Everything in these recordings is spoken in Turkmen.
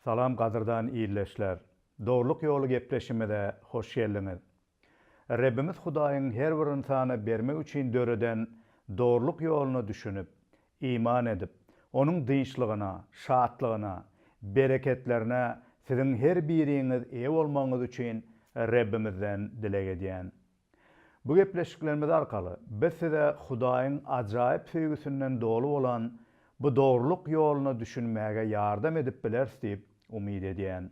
Salam gadyrdan ildeşler! Dogrulyk ýoly gepleşimize hoş geldiňiz. Rebbimiz Hudaýyň her bir ynsana bermek üçin döreden dogrulyk ýoluna düşünip, iman edip, Onuň dynçlygyna, şatlygyna, bereketlerine siziň her biriňiz eýe bolmagyňyz üçin Rebbimizden dileg edýän. Bu gepleşiklerimiz arkaly biz size Hudaýyň ajaýyp söýgüsinden doly bolan bu dogrulyk ýoluna düşünmäge ýardam edip bileris diýip umyt edýän.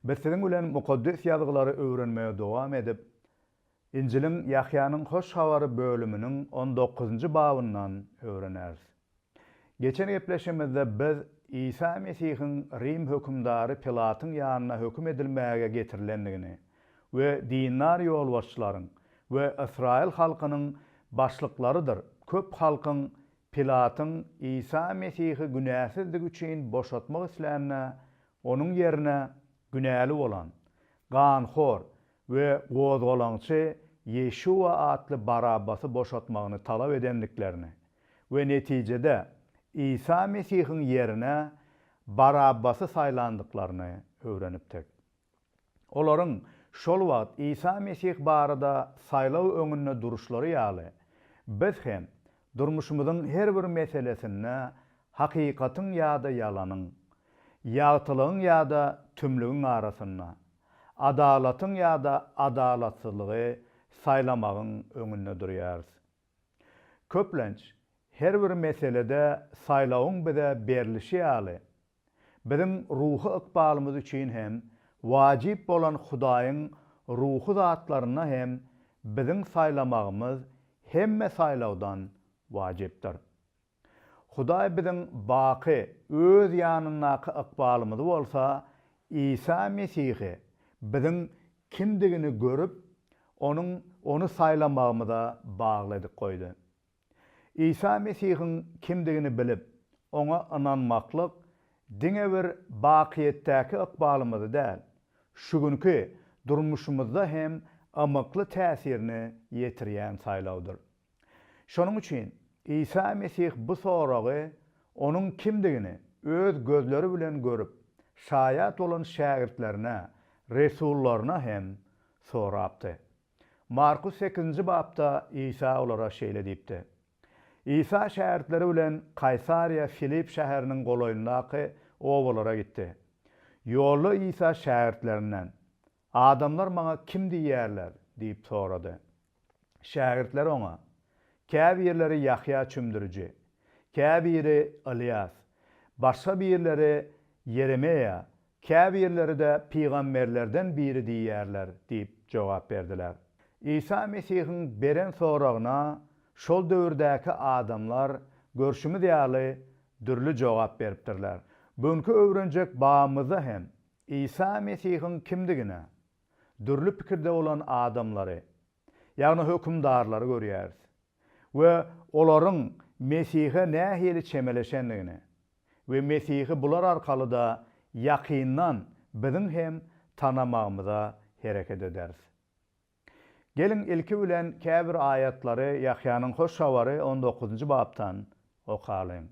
Biz siziň bilen Mukaddes Ýazgylary öwrenmegi dowam edip, Injiliň Ýahýanyň Hoş Habary bölüminiň on dokuzynjy babyndan öwreneris. Geçen gepleşigimizde biz Isa Mesihiň Rim hökümdary Pilatyň ýanyna höküm edilmäge getirilendigini we dindar ýolbaşçylaryň we ysraýyl halkynyň başlyklarydyr köp halkyň Pilatyň Isa Mesihi günäsizdigi üçin boşatmak islände onuň ýerine günäli bolan, ganhor we gozgalaňçy Ýeşuwa atly Barabbasy boşatmagyny talap edendiklerini we netijede Isa Mesihiň ýerine Barabbasy saýlandyklaryny öwrenipdik. Olaryň şol wagt Isa Mesih barada saýlaw öňünde duruşlary ýaly, biz hem durmuşymyzyň her bir meselesinde hakykatyň ýa-da ýalanyň, ýagtylygyň ýa-da tümlügiň arasynda, adalatyň ýa-da adalatsyzlygy saýlamagyň öňünde durýarys. Köplenç, her bir meselede saýlawyň bize berlişi ýaly, biziň ruhy ykbalymyz üçin hem wajyp bolan Hudaýyň ruhy zatlarynda hem biziň saýlamagymyz hemme saýlawdan wajypdyr. Hudaý biziň baky Öz ýanyndaky ykbalymyzy bolsa Isa Mesihi biziň kimdigini görüp, Onuň Ony saýlamagymyza bagly edip goýdy. Isa Mesihiň kimdigini bilip, Oňa ynanmaklyk diňe bir bakyýetdäki ykbalymyzy däl, şu günki durmuşymyzda hem ymykly täsirini ýetirýän saýlawdyr. Şonuň üçin Isa Mesih bu soragy Onuň kimdigini öz gözleri bilen görüp, şaýat bolan şägirtlerine, resullaryna hem sorapdy. Markus sekizinji bapda Isa olara şeýle diýipdi. Isa şägirtleri bilen Kaýsariýa Filip şäheriniň golaýyndaky obalara gitdi. Ýolda Isa şägirtlerinden, Adamlar maňa kim diýýärler? diýip sorady. Şägirtleri oňa, Käbirleri Ýahýa çümdüriji, käbiri Ylýas, başga birleri Ýeremeýa, käbirleri-de pygamberlerden biri diýýärler diýip jogap berdiler. Isa Mesihiň beren soragyna şol döwürdäki adamlar, görşümiz ýaly, dürli jogap beripdirler. Bu günki öwrenjek babymyzda hem Isa Mesihiň kimdigine dürli pikirde bolan adamlary, ýagny hökümdarlary görýäris we olaryň Mesihe nähili çemeleşendigini we Mesihi bular arkaly-da ýakyndan biziň hem tanamagymyza hereket ederis. Geliň, ilki bilen käbir aýatlary Ýahýanyň Hoş Habary on dokuzynjy bapdan okalyň.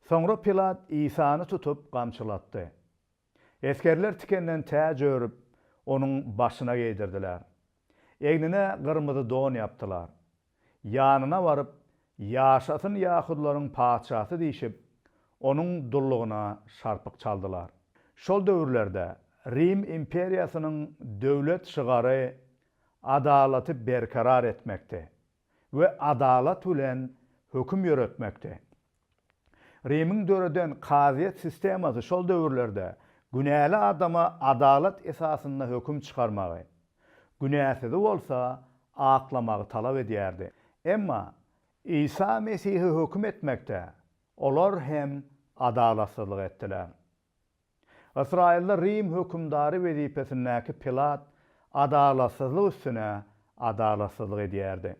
Soňra Pilat Isany tutup gamçylatdy. Esgerler tikenden täç örüp, onuň başyna geýdirdiler. Egnine gyrmyzy don ýapdylar. Ýanyna baryp, Ýaşasyn ýahudylaryň patyşasy diýşip, onuň dullugyna şarpyk çaldylar. Şol döwürlerde Rim imperiýasynyň döwlet şygary adalaty berkarar etmekdi we adalat bilen höküm ýöretmekdi. Rimiň döreden kazyýet sistemasy şol döwürlerde günäli adama adalat esasynda höküm çykarmagy, günäsizi bolsa aklamagy talap edýärdi. Emma Isa Mesihi höküm etmekde olar hem adalatsyzlyk etdiler. Ysraýylda Rim hökümdary wezipesindäki Pilat adalatsyzlyk üstüne adalatsyzlyk edýärdi.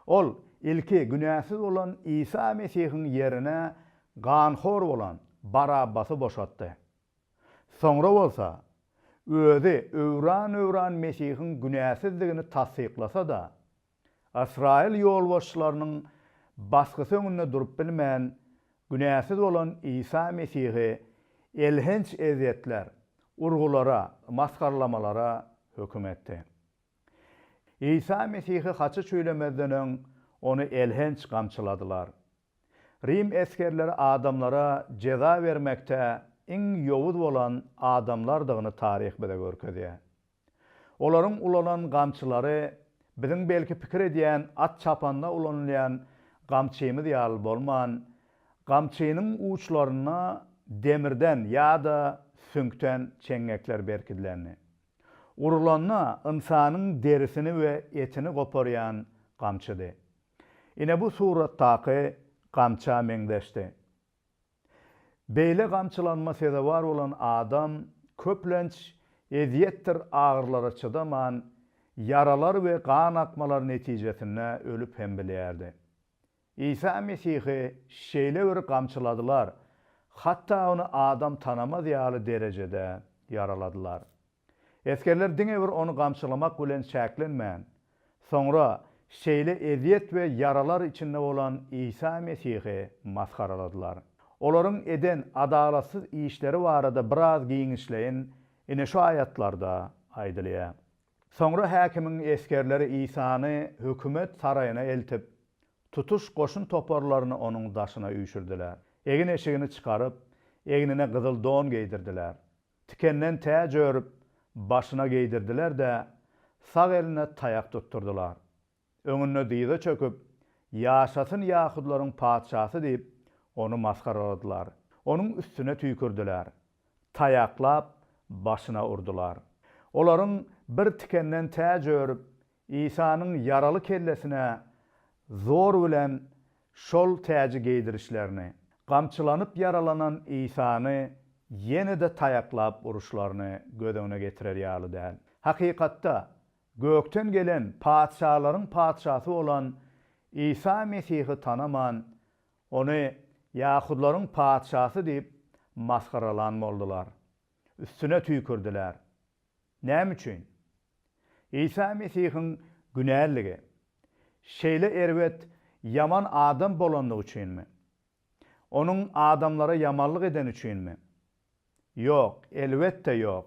Ol, ilki günäsiz bolan Isa Mesihiň ýerine ganhor bolan Barabbasy boşatdy. Soňra bolsa, özi öwran-öwran Mesihiň günäsizdigini tassyklasa-da, Ysraýyl ýolbaşçylarynyň basgysy öňünde durup bilmän, günäsiz bolan Isa Mesihi. elhenç ezýetler, urgulara, masgaralamalara höküm etdi. Isa Mesihi haça çüýlemezden öň ony elhenç gamçyladylar. Rim esgerleri adamlara jeza bermekde iň ýowuz bolan adamlardygyny taryh bize görkezýär. Olaryň ulanan gamçylary biziň belki pikir edýän at çapanda ulanylýan gamçymyz ýaly bolman, gamçynyň uçlaryna demirden ýa-da süňkden çeňňekler berkidilendi. Urulanda ynsanyň derisini we etini goparýan gamçydy. Ine bu suratdaky gamça meňzeşdi. Beýle gamçylanma sezewar bolan adam köplenç ezýetdir agyrylara çydaman, ýaralar we gan akmalar netijesinde ölüp hem bilýärdi. Isa Mesihi şeýle bir gamçyladylar, hatda ony adam tanamaz ýaly derejede ýaraladylar. Esgerler diňe bir ony gamçylamak bilen çäklenmän, soňra şeýle ezýet we ýaralar içinde bolan Isa Mesihi masgaraladylar. Olaryň eden adalatsyz işleri barada biraz giňişleýin ine şu aýatlarda aýdylýar. Soňra häkimiň esgerleri Isany hökümet saraýyna eltip, tutuş goşun toparlaryny onuň daşyna üýşürdiler. Egin-eşigini çykaryp, egnine gyzyl don geýdirdiler. Tikenden täç örüp, başyna geýdirdiler-de, sag eline taýak tutdurdylar. Öňünde dyza çöküp, Ýaşasyn ýahudylaryň patyşasy diýip, ony masgaraladylar. Onuň üstüne tüýkürdiler. Taýaklap, başyna urdular. Olaryň bir tikenden täç örüp, Isanyň ýaraly kellesine zor bilen şol täji geýdirişlerini, gamçylanyp ýaralanan Isany ýene-de taýaklap uruşlaryny göz öňüne getirer ýaly däl. Hakykatda, gökden gelen patyşalaryň patyşasy bolan Isa Mesihi tanaman, Ony ýahudylaryň patyşasy diýip masgaralan boldular. Üstüne tüýkürdiler. Näme üçin? Isa Mesihiň günäligi, şeýle erbet, ýaman adam bolandygy üçinmi? Onuň adamlara ýamanlyk edeni üçinmi? Ýok, elbetde ýok.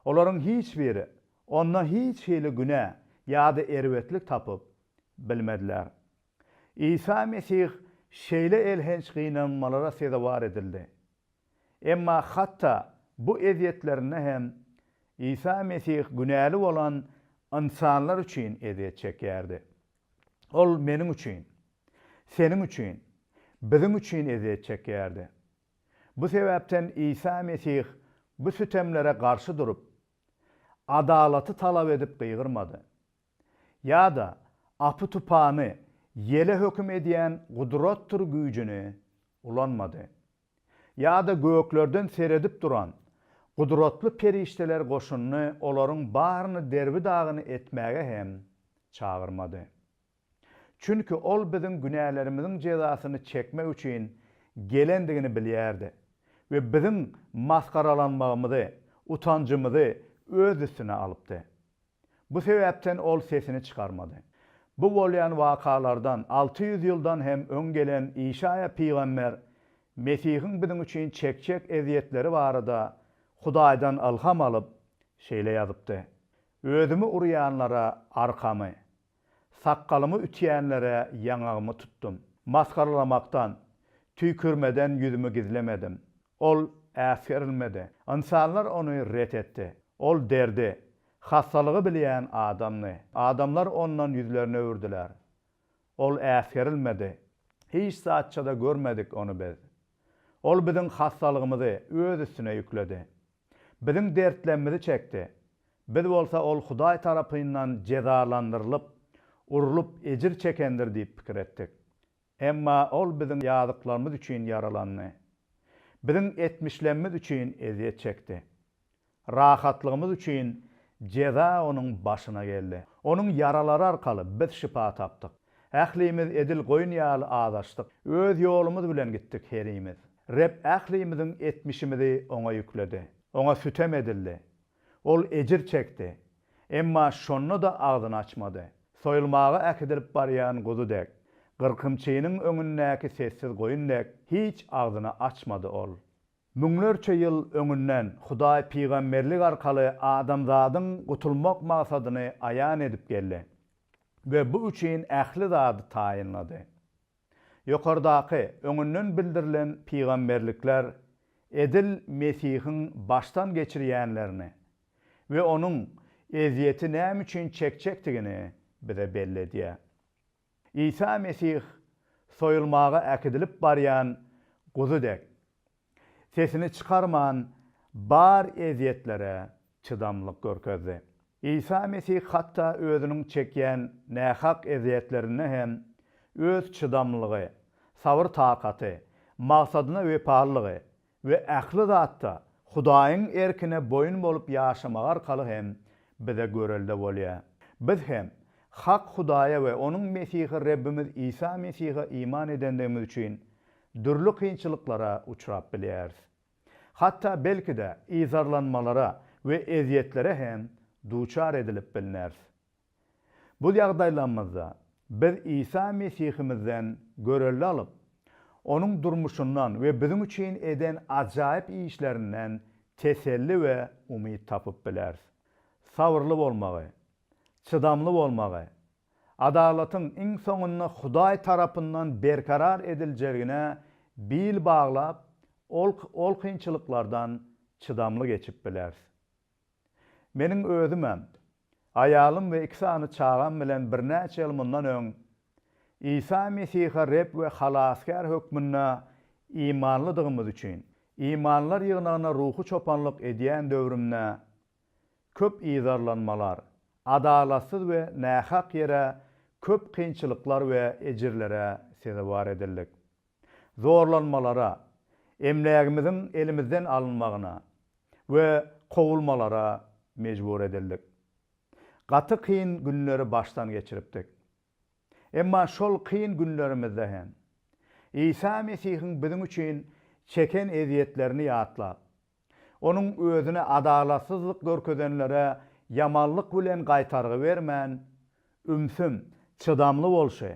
Olaryň hiç biri Onda hiç hili günä ýa-da erbetlik tapyp bilmediler. Isa Mesih şeýle elhenç gynanmalara sezewar edildi. Emma hatda bu ezýetlerinde hem Isa Mesih günäli bolan ynsanlar üçin ezýet çekýärdi. Ol meniň üçin, seniň üçin, biziň üçin ezýet çekýärdi. Bu sebäpden Isa Mesih bu sütemlere garşy durup, adalaty talap edip gygyrmady. Ýa-da apy-tupany, ýele höküm edýän gudratdyr güýjüni ulanmady. Ýa-da göklerden seredip duran gudratly perişdeler goşunyny olaryň baryny derbi-dagyn etmäge hem çagyrmady. Çünki Ol biziň günälerimiziň jezasyny çekmek üçin gelendigini bilýärdi we biziň masgaralanmagymyzy, utanjymyzy Öz üstüne alypdy. Bu sebäpden ol sesini çykarmady. Bu bolýan wakalardan 600 ýyldan hem öň gelen Işaýa pygamber Mesihiň biziň üçin çekjek ezýetleri barada Hudaýdan ylham alyp, şeýle ýazypdy, Özümi urýanlara arkamy, sakgalymy ütýänlere ýaňagymy tutdum. Masgaralamakdan, tüýkürmeden ýüzümi gizlemedim. Ol äsgerilmedi. Ynsanlar ony ret etdi. Ol derdi, hassalygy bilýän adamdy. Adamlar ondan ýüzlerini öwürdiler. Ol äsgerilmedi. Hiç zatça-da görmedik ony biz. Ol biziň hassalygymyzy öz üstüne ýükledi. Biziň dertlerimizi çekdi. Biz bolsa ol Hudaý tarapyndan jezalandyrylyp, urlup ejir çekendir diýip pikir etdik. Emma Ol biziň ýazyklarymyz üçin ýaralandy. Biziň etmişlemmiz üçin ezýet çekdi. Rahatlygymyz üçin jeza Onuň başyna geldi. Onuň ýaralary arkaly biz şypa tapdyk. Ählimiz edil goýun ýaly azaşdyk. Öz ýolumyz bilen gitdik herimiz. Reb ählimiziň etmişimizi Oňa ýükledi. Oňa sütem edildi. Ol ejir çekdi. Emma şonda-da agzyny açmady. Soýulmaga äkidilip barýan guzy dek, gyrkymçynyň öňündäki sessiz goýun dek hiç agzyny açmady ol. Müňlerçe ýyl öňünden Hudaý pygamberlik arkaly adamzadyň gutulmak maksadyny aýan edip geldi we bu üçin ähli zady taýynlady. Ýokardaky, öňünden bildirilen pygamberlikler edil Mesihiň başdan geçirýänlerini we Onuň ezýeti näme üçin çekjekdigini bize belli edýär. Isa Mesih soýulmaga äkidilip barýan guzy dek, sesini çykarman bar ezýetlere çydamlyk görkezdi. Isa Mesih hatda özüniň çekýän nähak ezýetlerinde hem öz çydamlygy, sabyr-takaty, maksadyna wepalylygy we ähli zatda Hudaýyň erkine boýun bolup ýaşamagy arkaly hem bize görelde bolýar. Biz hem hak Hudaýa we Onuň Mesihi Rebbimiz Isa Mesihe iman edendigimiz üçin dürli kynçylyklara uçrap bilýäris. Hatda belki-de yzarlanmalara we ezýetlere hem duçar edilip bilneris. Bu ýagdaýlarymyzda biz Isa Mesihimizden görelde alyp, Onuň durmuşyndan we biziň üçin eden ajaýyp işlerinden teselli we umyt tapyp bileris. Sabyrly bolmagy, çydamly bolmagy, adalatyň iň soňunda Hudaý tarapyndan berkarar ediljegine bil baglap, ol ol kynçylyklardan çydamly geçip bileris. Meniň özümem, aýalym we iki sany çagam bilen birnäçe ýyl mundan öň Isa Mesihe Reb we Halasgär hökmünde imanlydygymyz üçin, imanlylar ýygnagyna ruhy çopanlyk edýän döwrümde köp yzarlanmalar, adalatsyz we nähak ýere köp kynçylyklar we ejirlere sezewar edildik. Zorlanmalara, emlägimiziň elimizden alynmagyna we kowulmalara mejbur edildik. Gaty kyn günleri başdan geçiripdik. Emma şol kyn günlerimizde hem, Isa Mesihiň biziň üçin çeken ezýetlerini ýatlap, Onuň özüne adalatsyzlyk görkezenlere ýamanlyk bilen gaýtargy bermän, ümsüm, çydamly bolşy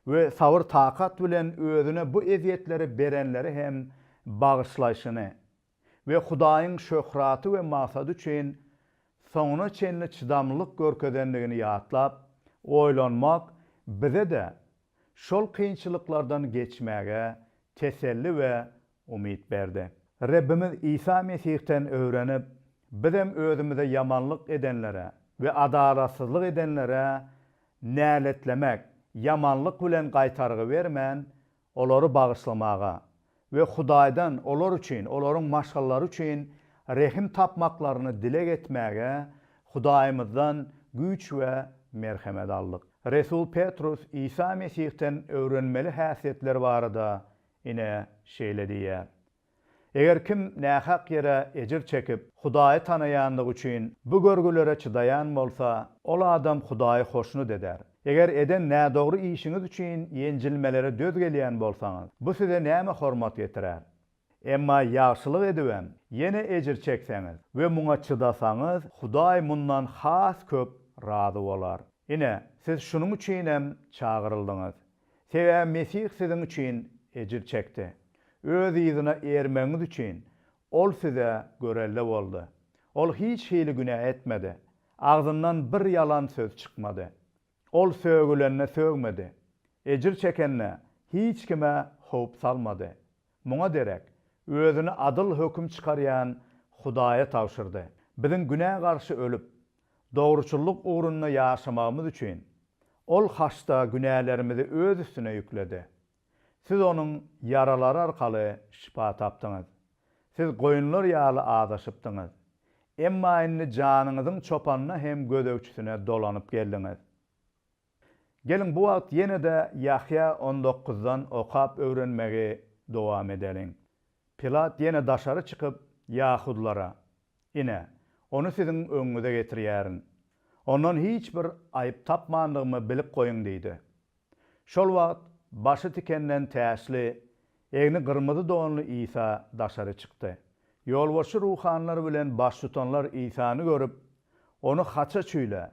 we sabyr-takat bilen özüne bu ezýetleri berenleri hem bagyşlaýşyny we Hudaýyň şöhraty we maksady üçin soňuna çenli çydamlylyk görkezendigini ýatlap, oýlanmak bize-de şol kynçylyklardan geçmäge teselli we umyt berdi. Rebbimiz Isa Mesihden öwrenip, bizem özümize ýamanlyk edenlere we adalatsyzlyk edenlere näletlemek, ýamanlyk bilen gaýtargy bermän, olary bagyşlamaga we Hudaýdan olar üçin, olaryň maşgalalary üçin rehim tapmaklaryny dileg etmäge Hudaýymyzdan güýç we merhemet aldyk. Resul Petrus Isa Mesihden öwrenmeli häsiýetler barada ine şeýle diýýär, Eger kim nähak ýere ejir çekip, Hudaýy tanaýandygy üçin bu görgülere çydaýan bolsa, ol adam Hudaýy hoşnut eder. Eger eden nädogry işiňiz üçin ýenjilmelere döz gelýän bolsaňyz, bu size näme hormat getirer? Emma ýagşylyk edibem, ýene ejir çekseňiz we muňa çydasaňyz, Hudaý mundan has köp razy bolar. Ine, siz şunuň üçinem çagyryldyňyz. Sebäbi Mesih siziň üçin ejir çekdi. Öz yzyna ermegiňiz üçin Ol size görelde boldy. Ol hiç hili günä etmedi. Agzyndan bir ýalan söz çykmady. Ol sögülende sögmedi. Ejir çekende hiç kime howp salmady. Muňa derek, özüni adyl höküm çykarýan Hudaýa tabşyrdy. Biziň günä garşy ölüp, dogruçyllyk ugrunda ýaşamagymyz üçin, Ol haçda günälerimizi Öz üstüne ýükledi. Siz Onuň ýaralary arkaly şypa tapdyňyz. Siz goýunlar ýaly azaşypdyňyz. Emma indi janyňyzyň çopanyna hem gözegçisine dolanyp geldiňiz. Geliň, bu wagt ýene-de Ýahýa on dokuzdan okap öwrenmegi dowam edeliň. Pilat ýene daşary çykyp, ýahudylara, Ine, ony siziň öňüňize getirýärin. Ondan hiç bir aýyp tapmandygymy bilip goýuň diýdi. Şol wagt başy tikenden täçli, egni gyrmyzy donly Isa daşary çykdy. Ýolbaşçy ruhanylar bilen baştutanlar Isany görüp, Ony haça çüýle!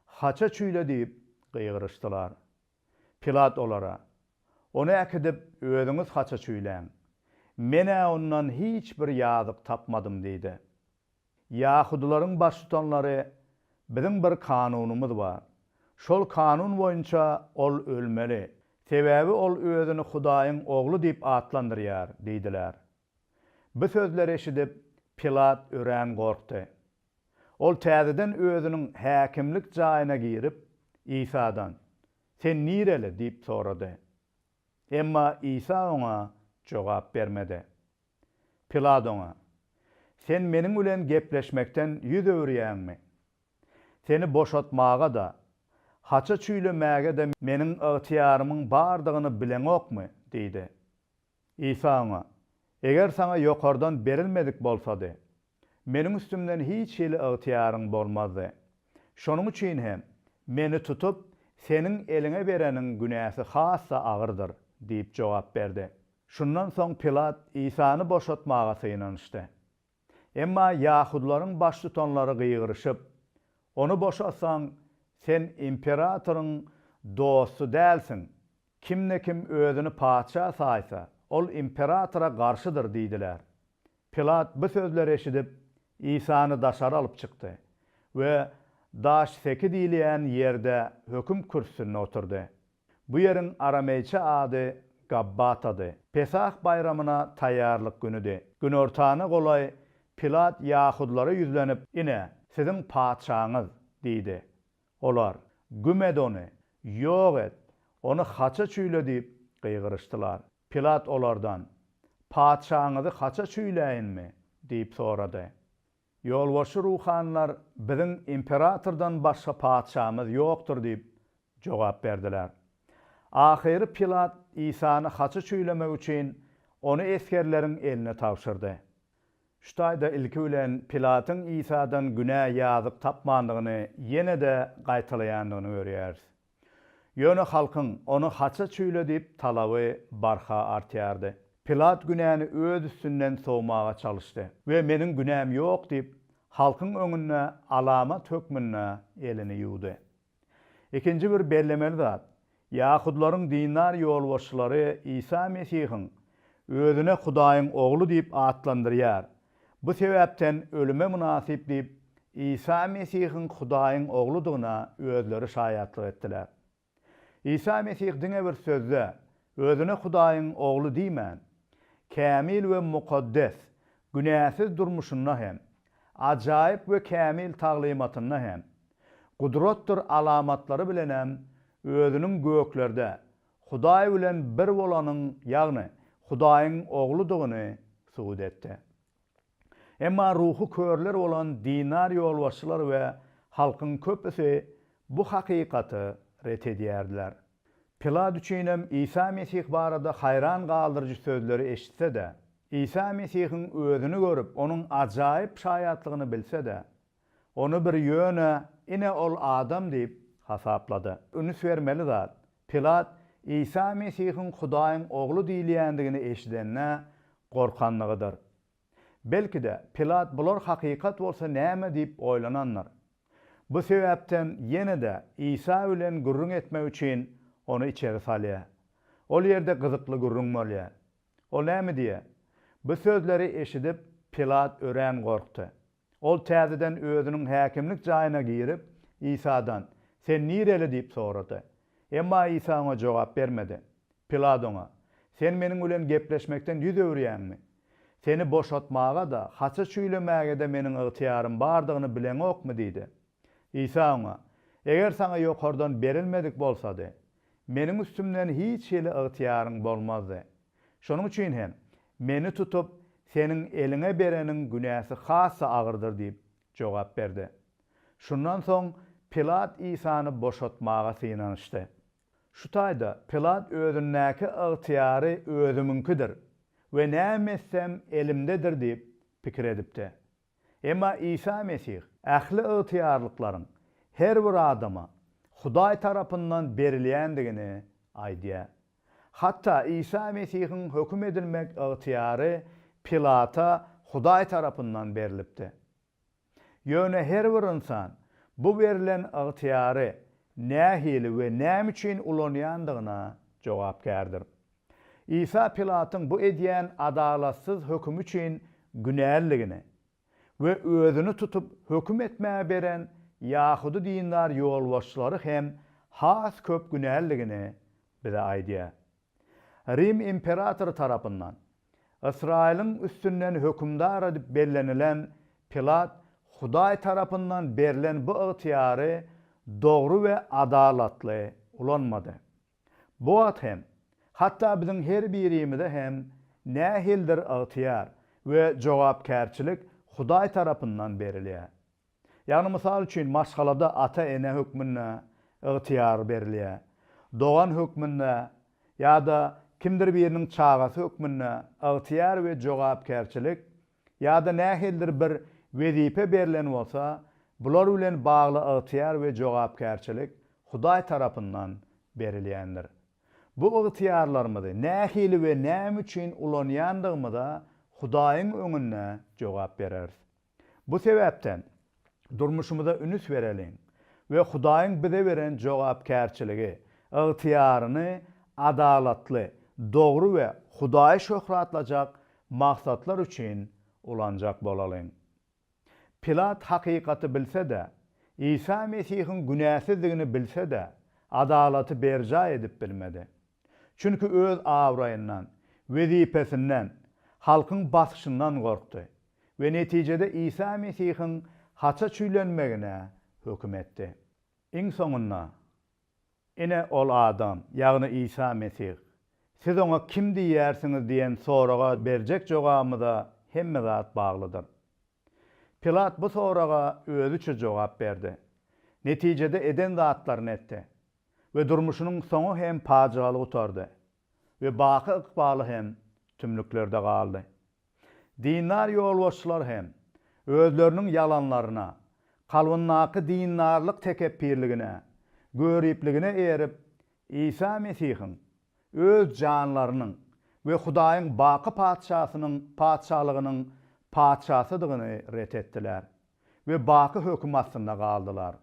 Haça çüýle diýip gygyryşdylar. Pilat olara, Ony äkidip, özüňiz haça çüýläň. Men-ä ondan hiç bir ýazyk tapmadym diýdi. Ýahudylaryň baştutanlary, Biziň bir kanunymyz bar. Şol kanun boýunça ol ölmeli. Sebäbi ol özüni Hudaýyň Ogly diýip atlandyrýar diýdiler. Bu sözleri eşidip, Pilat örän gorkdy. Ol täzeden özüniň häkimlik jaýyna girip, Isadan, Sen nireli? diýip sorady. Emma Isa oňa jogap bermedi. Pilat oňa, Sen meniň bilen gepleşmekden ýüz öwürýäňmi? Seni boşatmaga-da, haça çüýlemäge-de meniň ygtyýarymyň bardygyny bileňokmy? diýdi. Isa oňa, Eger saňa ýokardan berilmedik bolsady, Meniň üstümden hiç hili ygtyýaryň bolmazdy. Şonuň üçin hem, Meni tutup, seniň eliňe bereniň günäsi has-da agyrdyr diýip jogap berdi. Şundan soň Pilat Isany boşatmaga synanyşdy. Emma ýahudylaryň baştutanlary gygyryşyp, Ony boşatsaň, sen imperatoryň dosty dälsiň, kimde-kim özüni patyşa saýsa, ol imperatora garşydyr diýdiler. Pilat bu sözleri eşidip, Isany daşary alyp çykdy we Daş seki diýilýän ýerde höküm kürsüsinde oturdy. Bu ýeriň arameýçe ady Gabbatady. Pesah baýramyna taýýarlyk günüdi. Günortana golaý Pilat ýahudylara ýüzlenip, Ine, siziň patyşaňyz! diýdi. Olar, Güm et ony! Ýok et! Ony haça çüýle diýip gygyryşdylar. Pilat olardan, Patyşaňyzy haça çüýläýinmi? diýip sorady. Ýolbaşçy ruhanylar, Biziň imperatordan başga patyşamyz ýokdur diýip jogap berdiler. Ahyry Pilat Isany haça çüýlemek üçin Ony esgerleriň eline tabşyrdy. Şu taýda ilki bilen Pilatyň Isadan günä ýazyk tapmandygyny ýene-de gaýtalaýandygyny görýäris. Ýöne halkyň Ony haça çüýle diýip talaby barha artýardy. Pilat günäni öz üstünden sowmaga çalyşdy we Meniň günäm ýok diýip, halkyň öňünde alamat hökmünde elini ýuwdy. Ikinji bir bellemeli zat, ýahudylaryň dindar ýolbaşçylary Isa Mesihiň Özüne Hudaýyň Ogly diýip atlandyrýar, bu sebäpden ölüme mynasyp diýip, Isa Mesihiň Hudaýyň Ogludygyna özleri şaýatlyk etdiler. Isa Mesih diňe bir sözde Özüne Hudaýyň Ogly diýmän, kämil we mukaddes, günäsiz durmuşynda hem, ajaýyp we kämil taglymatynda hem, gudratdyr alamatlary bilenem Özüniň göklerde Hudaý bilen bir bolanyň, ýagny Hudaýyň Ogludygyny subut etdi. Emma ruhy körler bolan dindar ýolbaşçylar we halkyň köpüsi bu hakykaty ret edýärdiler. Pilat üçinem Isa Mesih barada haýran galdyryjy sözleri eşitse-de, Isa Mesihiň özüni görüp, onuň ajaýyp şaýatlygyny bilse-de, ony bir ýöne ine ol adam diýip hasaplady. Üns bermeli zat, Pilat Isa Mesihiň Hudaýyň Ogly diýilýändigini eşidende gorkanlygydyr. Belki-de, Pilat bular hakykat bolsa näme diýip oýlanandyr. Bu sebäpden ýene-de Isa bilen gürrüň etmek üçin ony içeri salýar. Ol ýerde gyzykly gürrüň bolýar. Ol näme diýýär? Bu sözleri eşidip, Pilat örän gorkdy. Ol täzeden özüniň häkimlik jaýyna girip, Isadan, Sen nireli? diýip sorady. Emma Isa oňa jogap bermedi. Pilat oňa, Sen meniň bilen gepleşmekden ýüz öwürýäňmi? Seni boşatmaga-da, haça çüýlemäge-de meniň ygtyýarym bardygyny bileňokmy? diýdi. Isa oňa, Eger saňa ýokardan berilmedik bolsady, Meniň üstümden hiç hili ygtyýaryň bolmazdy. Şonuň üçin hem, Meni tutup, seniň eliňe bereniň günäsi has-da agyrdyr diýip jogap berdi. Şundan soň Pilat Isany boşatmaga synanyşdy. Şu taýda Pilat özündäki ygtyýary özümiňkidir we näme etsem elimdedir diýip pikir edipdi. Emma Isa Mesih ähli ygtyýarlyklaryň her bir adama Hudaý tarapyndan berilýändigini aýdýar. Hatda Isa Mesihiň höküm edilmek ygtyýary Pilata Hudaý tarapyndan berlipdi. Ýöne her bir ynsan bu berlen ygtyýary nähili we näme üçin ulanýandygyna jogapkärdir. Isa Pilatyň bu edýän adalatsyz hökümi üçin günälidigini we özüni tutup höküm etmäge beren ýahudy dindar ýolbaşçylary hem has köp günälidigini bize aýdýar. Rim imperatory tarapyndan Ysraýylyň üstünden hökümdar edip bellenilen Pilat Hudaý tarapyndan berlen bu ygtyýary dogry we adalatly ulanmady. Bu wagt hem, hatda biziň her birimize hem nähilidir ygtyýar we jogapkärçilik Hudaý tarapyndan berilýär. Ýagny mysal üçin maşgalada ata-ene hökmünde ygtyýar berilýär. Dogan hökmünde ýa-da kimdir biriniň çagasy hökmünde ygtyýar we jogapkärçilik ýa-da nähilidir bir wezipe berlen bolsa, bular bilen bagly ygtyýar we jogapkärçilik Hudaý tarapyndan berilýändir. Bu ygtyýarlarymyzy nähili we näme üçin ulanýandygymyza Hudaýyň öňünde jogap bereris. Bu sebäpden, durmuşymyza ünüs bereliň we Hudaýyň bize beren jogapkärçiligi, ygtyýaryny adalatly, dogry we Hudaýy şöhratlajak maksatlar üçin ulanjak bolalyň. Pilat hakykaty bilse-de, Isa Mesihiň günäsizdigini bilse-de, adalaty berjaý edip bilmedi. Çünki öz abraýyndan, wezipesinden, halkyň basyşyndan gorkdy we netijede Isa Mesihiň haça çüýlenmegine höküm etdi. Iň soňunda, Ine, ol adam, ýagny Isa Mesih. Siz oňa kim diýýärsiňiz diýen soraga berjek jogabymyza hemme zat baglydyr. Pilat bu soraga özüçe jogap berdi. Netijede eden zatlaryny etdi we durmuşynyň soňy hem pajygaly gutardy we baky ykbaly hem tümlüklerde galdy. Dindar ýolbaşçylar hem özleriniň ýalanlaryna, kalbyndaky dindarlyk tekepbirligine, göripligine erip, Isa Mesihiň öz janlarynyň we Hudaýyň baky Patyşasynyň Patyşalygynyň Patyşasydygyny ret etdiler we baky höküm astynda galdylar.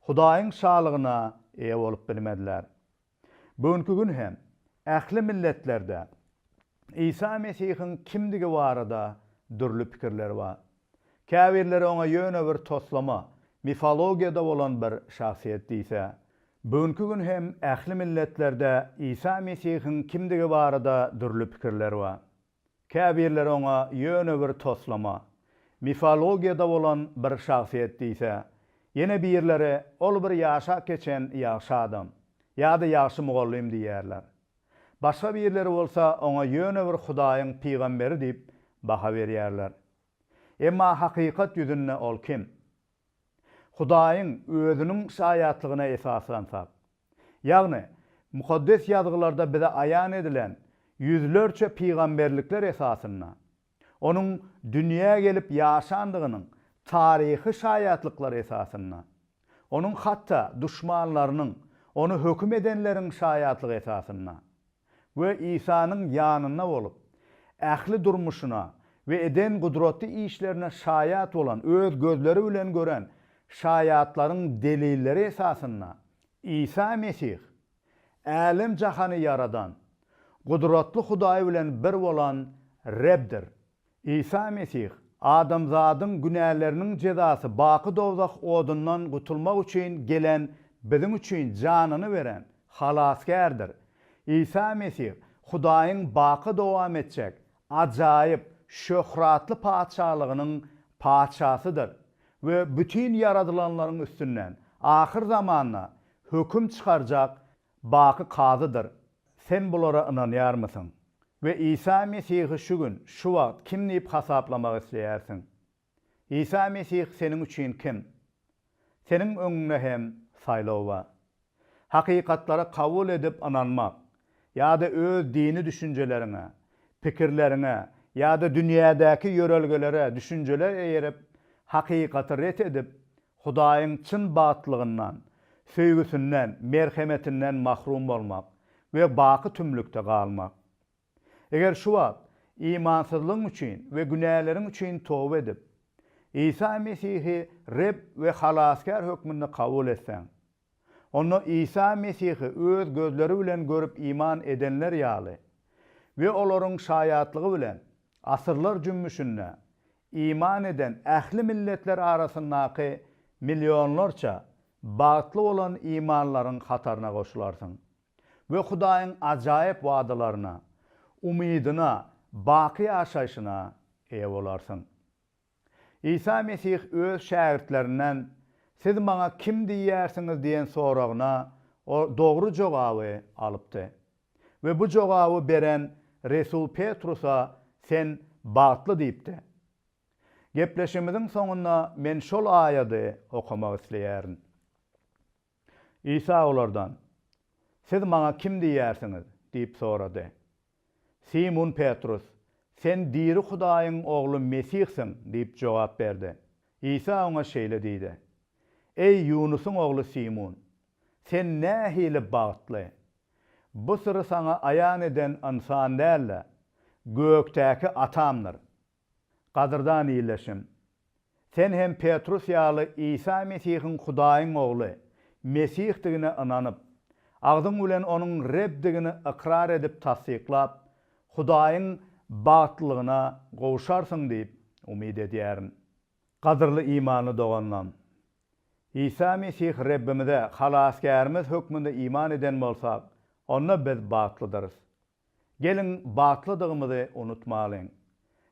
Hudaýyň Şalygyna eýe bolup bilmediler. Bu günki gün hem ähli milletlerde Isa Mesihiň kimdigi barada dürli pikirler bar. Käbirleri oňa ýöne bir toslama, mifologiýada bolan bir şahsyýet diýse, bu günki gün hem ähli milletlerde Isa Mesihiň kimdigi barada dürli pikirler bar. Käbirleri oňa ýöne bir toslama, mifologiýada bolan bir şahsyýet diýse, ýene birleri ol bir ýaşap geçen ýagşy adam, ýa-da ýagşy mugallym diýýärler. Başga birleri bolsa oňa ýöne bir Hudaýyň pygamberi diýip baha berýärler. Emma hakykat ýüzünde ol kim? Hudaýyň Özüniň şaýatlygyna esaslansak, ýagny Mukaddes Ýazgylarda bize aýan edilen ýüzlerçe pygamberlikler esasynda, Onuň dünýä gelip ýaşandygynyň taryhy şaýatlyklary esasynda, Onuň hatda duşmanlarynyň, Ony höküm edenleriň şaýatlygy esasynda, we Isanyň ýanynda bolup, ähli durmuşyna we eden gudratly işlerine şaýat bolan, öz gözleri bilen gören şaýatlaryň delilleri esasynda Isa Mesih, älem-jahany ýaradan, gudratly Hudaý bilen bir bolan Rebdir. Isa Mesih, adamzadyň günäleriniň jezasy baky dowzah odundan gutulmak üçin gelen biziň üçin janyny beren Halasgärdir. Isa Mesih, Hudaýyň baky dowam etjek ajaýyp, şöhratly Patyşalygynyň Patyşasydyr we bütin ýaradylanlaryň üstünden ahyrzamanda höküm çykarjak Baky Kazydyr. Sen bulara ynanýarmysyň? We Isa Mesihi şu gün, şu wagt kim diýip hasaplamak isleýärsiň? Isa Mesih seniň üçin kim? Seniň öňüňde hem saýlaw bar. Hakykatlary kabul edip ynanmak ýa-da öz dini düşünjeleriňe, pikirleriňe ýa-da dünýädäki ýörelgelere, düşünjelere eýerip, hakykaty ret edip, Hudaýyň çyn bagtlygyndan, söýgüsinden, merhemetinden mahrum bolmak we baky tümlükde galmak. Eger şu wagt imansyzlygyň üçin we günäleriň üçin toba edip, Isa Mesihi Reb we Halasgär hökmünde kabul etseň, onda Isa Mesihi öz gözleri bilen görüp iman edenler ýaly, We olaryň şaýatlygy bilen asyrlar jümmüşinde iman eden ähli milletler arasyndaky millionlarça bagtly bolan imanlaryň hataryna goşularsyň we Hudaýyň ajaýyp wadalaryna, umydyna, baky ýaşaýşyna eýe bolarsyň. Isa Mesih öz şägirtlerinden, Siz Maňa kim diýýärsiňiz diýen soragyna dogry jogaby alypdy. We bu jogaby beren resul Petrusa Sen bagtly diýipdi. Gepleşigimiziň soňunda men şol aýady okamak isleýärin. Isa olardan, Siz Maňa kim diýýärsiňiz? diýip sorady. Simun Petrus, Sen diri Hudaýyň Ogly Mesihsiň diýip jogap berdi. Isa oňa şeýle diýdi, Eý, Ýunusyň ogly Simun, sen nähili bagtly! Bu syry saňa aýan eden ynsan däl-de, gökdäki Atamdyr. Gadyrdan ildeşim! Sen hem Petrus ýaly Isa Mesihiň Hudaýyň Ogly, Mesihdigine ynanyp, agzyň bilen Onuň Rebdigini ykrar edip tassyklap, Hudaýyň bagtlylygyna gowşarsyň diýip umyt edýärin. Gadyrly imanly doganlam! Isa Mesih Rebbimize Halasgärimiz hökmünde iman eden bolsak, onda biz bagtlydyrys. Geliň, bagtlydygymyzy unutmalyň.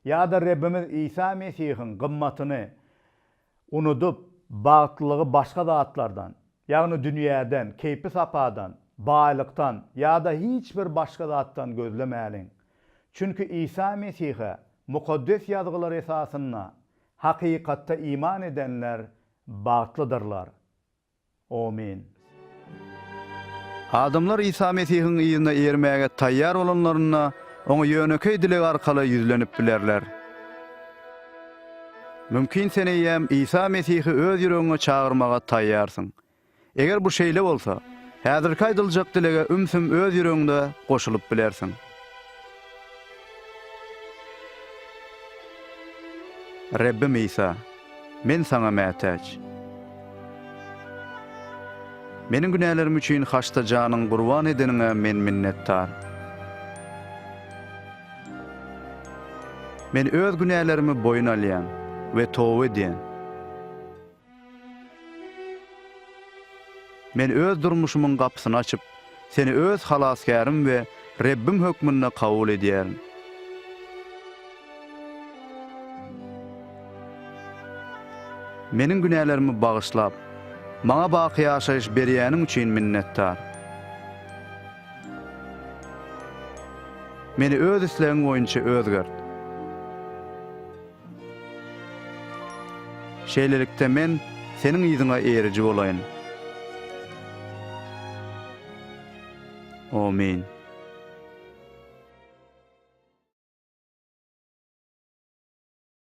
Ýa-da Rebbimiz Isa Mesihiň gymmatyny unudyp, bagtlylygy başga zatlardan, ýagny dünýäden, keýpi-sapadan, baýlykdan ýa-da hiç bir başga zatdan gözlemäliň. Çünki Isa Mesihe Mukaddes Ýazgylar esasynda hakykatda iman edenler bagtlydyrlar. Omyn. Adamlar Isa Mesihiň yzyna eýermäge taýýar bolanlarynda, Oňa ýönekeý dileg arkaly ýüzlenip bilerler. Mümkin sen eýýäm Isa Mesihi öz ýüregiňe çagyrmaga taýýarsyň. Eger bu şeýle bolsa, häzirki aýdyljak dilege ümsüm öz ýüregiňde goşulyp bilersiň. Rebbim Isa, men Saňa mätäç. Meniň günälerim üçin haçda janyňy gurban edeniňe men minnetdar. Men öz günälerimi boýun alýan we toba edýän. Men öz durmuşymyň gapysyny açyp, Seni öz Halasgärim we Rebbim hökmünde kabul edýärin. Meniň günälerimi bagyşlap, maňa baky ýaşaýyş berýäniň üçin minnetdar. Meni öz islegiň boýunça özgert. Şeýlelikde men Seniň yzyňa eýeriji bolaýyn. Omyn.